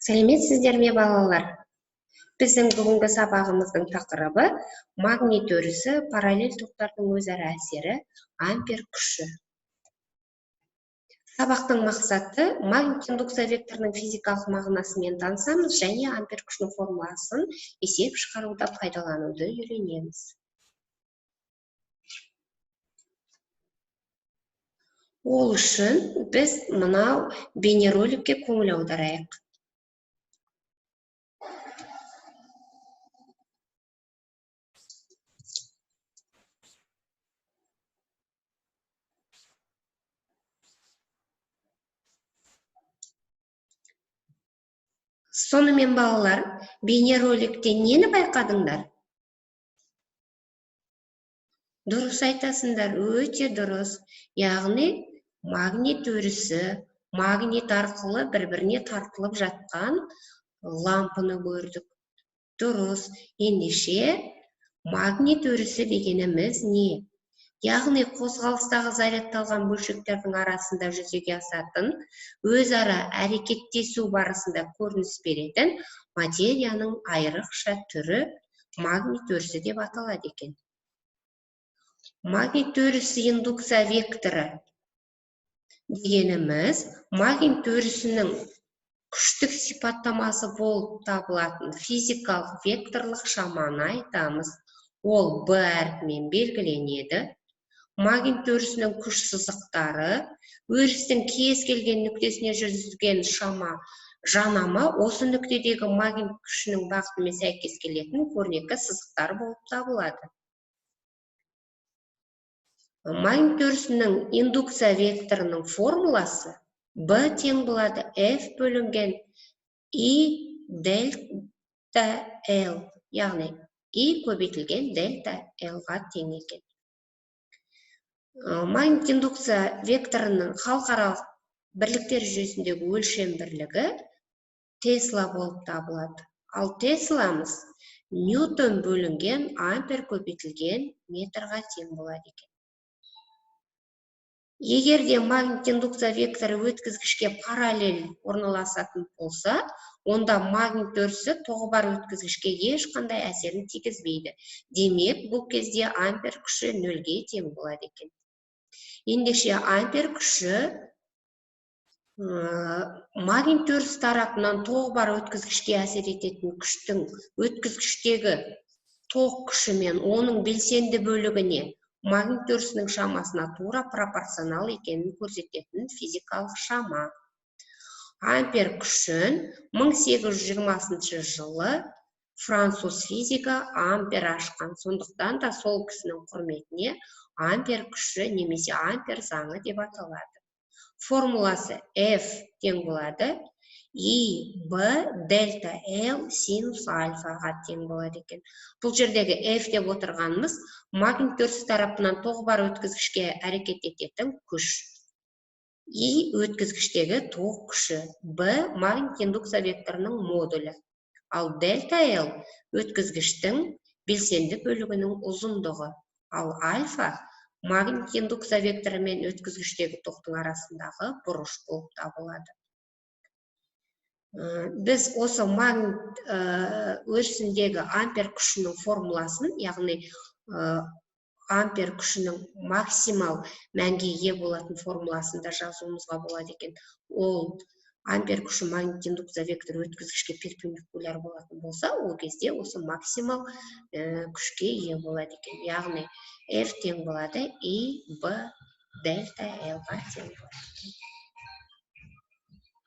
Сәлеметсіздер ме, балалар? Біздің бүгінгі сабағымыздың тақырыбы магнит өрісі, параллель токтардың өзара әсері, ампер күші. Сабақтың мақсаты: магнит индукция векторының физикалық мағынасымен танысамыз және ампер күшінің формуласын есеп шығаруда пайдалануды үйренеміз. Ол үшін біз мынау бейнероликке көңіл аударайық. Сонымен, балалар, бейнероликте нені байқадыңдар? Дұрыс айтасыңдар, өте дұрыс. Яғни магнит өрісі, магнит арқылы бір-біріне тартылып жатқан лампыны көрдік. Дұрыс. Ендеше, магнит өрісі дегеніміз не? Яғни қозғалыстағы зарядталған бөлшектердің арасында жүзеге асатын өзара әрекеттесу барысында көрініс беретін материяның айрықша түрі магнит өрісі деп аталады екен. Магнит өрісі индукция векторы дегеніміз магнит өрісінің күштік сипаттамасы болып табылатын физикалық векторлық шаманы айтамыз. Ол Б әрпімен белгіленеді. Магнит өрісінің күш сызықтары өрістің кез келген нүктесіне жүргізілген шама жанама осы нүктедегі магнит күшінің бағытымен сәйкес келетін көрнекі сызықтар болып табылады. Магнит өрісінің индукция векторының формуласы B тең болады F бөлінген I дельта L, яғни I көбейтілген дельта L-ға тең екен. Магнит индукция векторының халықаралық бірліктер жүйесіндегі өлшем бірлігі Тесла болып табылады. Ал Тесламыз ньютон бөлінген ампер көбейтілген метрға тең болады екен. Егер де магнит индукция векторы өткізгішке параллель орналасатын болса, онда магнит өрісі тоғы бар өткізгішке ешқандай әсерін тигізбейді. Демек, бұл кезде ампер күші нөлге тең болады екен. Ендеше ампер күші магнит өрісі тарапынан тоғы бар өткізгішке әсер ететін күштің өткізгіштегі тоқ күші мен оның белсенді бөлігіне магнит өрісінің шамасына тура пропорционал екенін көрсететін физикалық шама. Ампер күшін 1820 жылы француз физигі Ампер ашқан. Сондықтан да сол кісінің құрметіне ампер күші немесе ампер заңы деп аталады. Формуласы F тең болады I B дельта L синус альфаға тең болады екен. Бұл жердегі F деп отырғанымыз магнит өрісі тарапынан тоғы бар өткізгішке әрекет ететін күш. I өткізгіштегі тоқ күші, B магнит индукция векторының модулі. Ал дельта L өткізгіштің белсенді бөлігінің ұзындығы. Ал альфа магнит индукция векторы мен өткізгіштегі тоқтың арасындағы бұрыш болып табылады. Біз осы магнит өрісіндегі ампер күшінің формуласын, яғни ампер күшінің максимал мәнге ие болатын формуласын да жазуымызға болады екен. Ол ампер күші магнит индукция векторы өткізгішке перпендикуляр болатын болса, ол кезде осы максимал күшке ие болады екен. Яғни F тең болады I B дельта L-ға тең болады екен.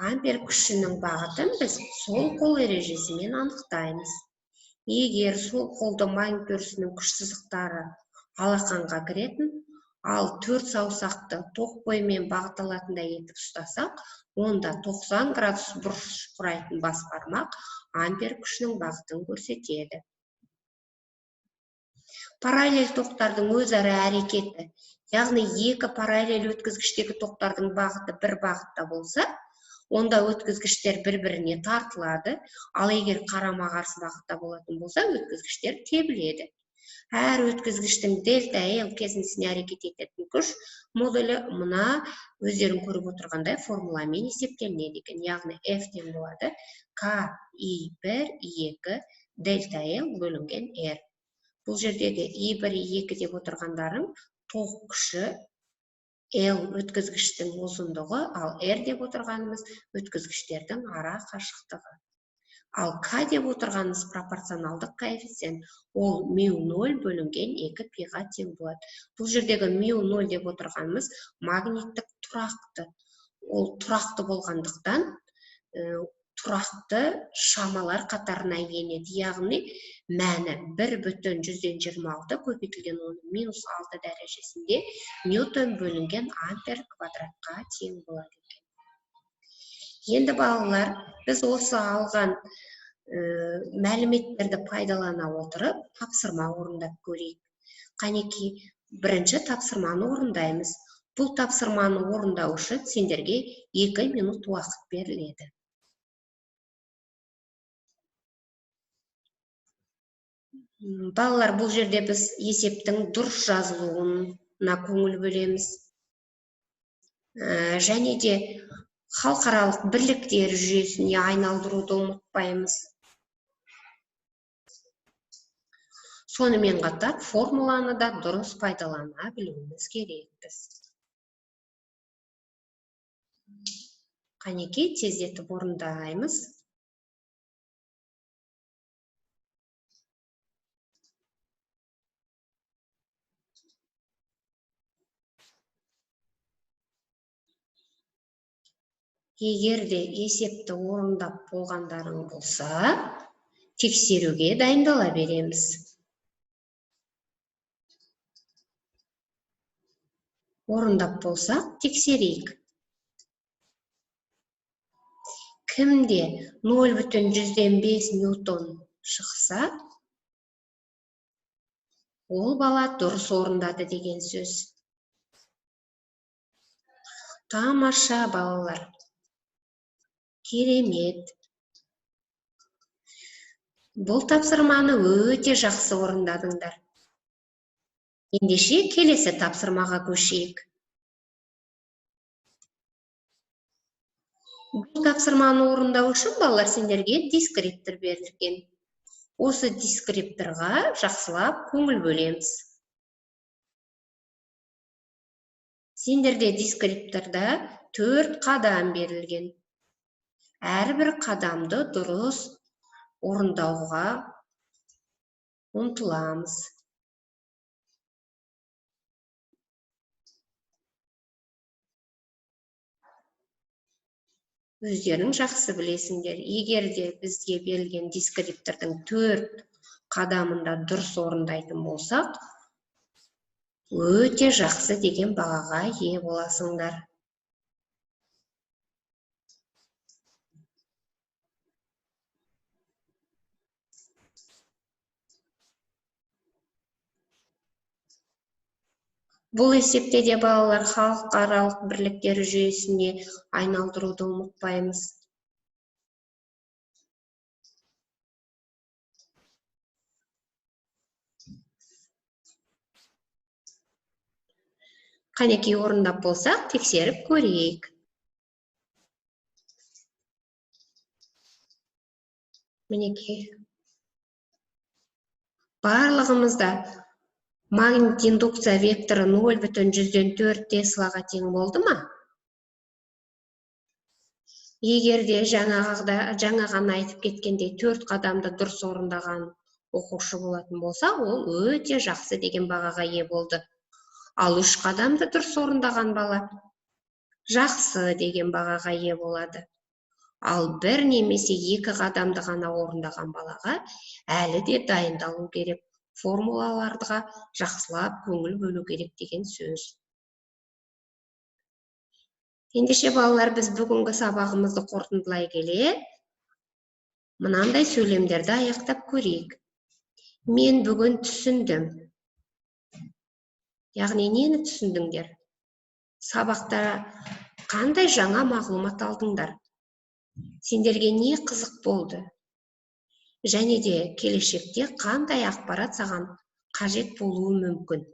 Ампер күшінің бағытын біз сол қол ережесімен анықтаймыз. Егер сол қолды магнит өрісінің күш сызықтары алақанға кіретін, ал төрт саусақты тоқ бойымен бағытталатындай етіп ұстасақ, онда 90 градус бұрыш құрайтын бас бармақ ампер күшінің бағытын көрсетеді. Параллель тоқтардың өзара әрекеті, яғни екі параллель өткізгіштегі тоқтардың бағыты бір бағытта болса, онда өткізгіштер бір-біріне тартылады, ал егер қарама-қарсы бағытта болатын болса, өткізгіштер тебіледі. Әр өткізгіштің дельта L кесіндісіне әрекет ететін күш модулі мына өздерің көріп отырғандай формуламен есептелінеді екен. Яғни F тең болады К I1 I2 дельта L бөлінген R. Бұл жердегі I1 I2 деп отырғандарың тоқ күші, L өткізгіштің ұзындығы, ал R деп отырғанымыз өткізгіштердің ара қашықтығы. Ал К деп отырғанымыз пропорционалдық коэффициент, ол мю 0 бөлінген 2 пиға тең болады. Бұл жердегі мю 0 деп отырғанымыз магниттік тұрақты. Ол тұрақты болғандықтан тұрақты шамалар қатарына енеді. Яғни мәні 1,26 көбейтілген 10-6 дәрежесінде ньютон бөлінген ампер квадратқа тең болады екен. Енді балалар, біз осы алған мәліметтерді пайдалана отырып, тапсырма орындап көрейік. Қанеки, бірінші тапсырманы орындаймыз. Бұл тапсырманы орындау үшін сендерге 2 минут уақыт беріледі. Балалар, бұл жерде біз есептің дұрыс жазылуына көңіл бөлеміз. Және де халықаралық бірліктер жүйесіне айналдыруды ұмытпаймыз. Сонымен қатар формуланы да дұрыс пайдалана білуіміз керекпіз. Қанекей, тездетіп орындаймыз. Егер де есепті орындап болғандарың болса, тексеруге дайындала береміз. Орындап болсақ, тексерейік. Кімде 0,5 ньютон шықса, ол бала дұрыс орындады деген сөз. Тамаша, балалар. Керемет. Бұл тапсырманы өте жақсы орындадыңдар. Ендеше келесі тапсырмаға көшейік. Бұл тапсырманы орындау үшін балалар сендерге дескриптор берілген. Осы дескрипторға жақсылап көңіл бөлеміз. Сендерде дескрипторда 4 қадам берілген. Әрбір қадамды дұрыс орындауға ұмтыламыз. Өздерің жақсы білесіңдер. Егер де бізге берілген дескриптордың 4 қадамында дұрыс орындайтын болсақ, өте жақсы деген бағаға ие боласыңдар. Бұл есепте де балалар халықаралық бірліктер жүйесіне айналдыруды ұмытпаймыз. Қанекей, орындап болсақ, тексеріп көрейік. Мінекей. Барлығымызда магнит индукция векторы 0,4 теслаға тең болды ма? Егер де жаңа ғана айтып кеткендей 4 қадамды дұрыс орындаған оқушы болатын болса, ол өте жақсы деген бағаға ие болды. Ал 3 қадамды дұрыс орындаған бала жақсы деген бағаға ие болады. Ал 1 немесе 2 қадамды ғана орындаған балаға әлі де дайындалу керек. Формулаларға жақсылап көңіл бөлу керек деген сөз. Ендеше балалар, біз бүгінгі сабағымызды қорытындылай келе, мынандай сөйлемдерді аяқтап көрейік. Мен бүгін түсіндім. Яғни нені түсіндіңдер? Сабақта қандай жаңа мағлұмат алдыңдар? Сендерге не қызық болды? Және де келешекте қандай ақпарат саған қажет болуы мүмкін.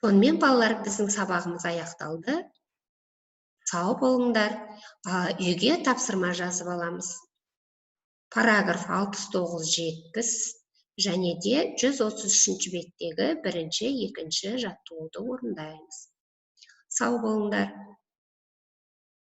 Сонымен, балалар, біздің сабағымыз аяқталды. Сау болыңдар. Үйге тапсырма жазып аламыз. Параграф 69-70 және де 133 беттегі бірінші, екінші жаттығуды орындаймыз. Сау болыңдар.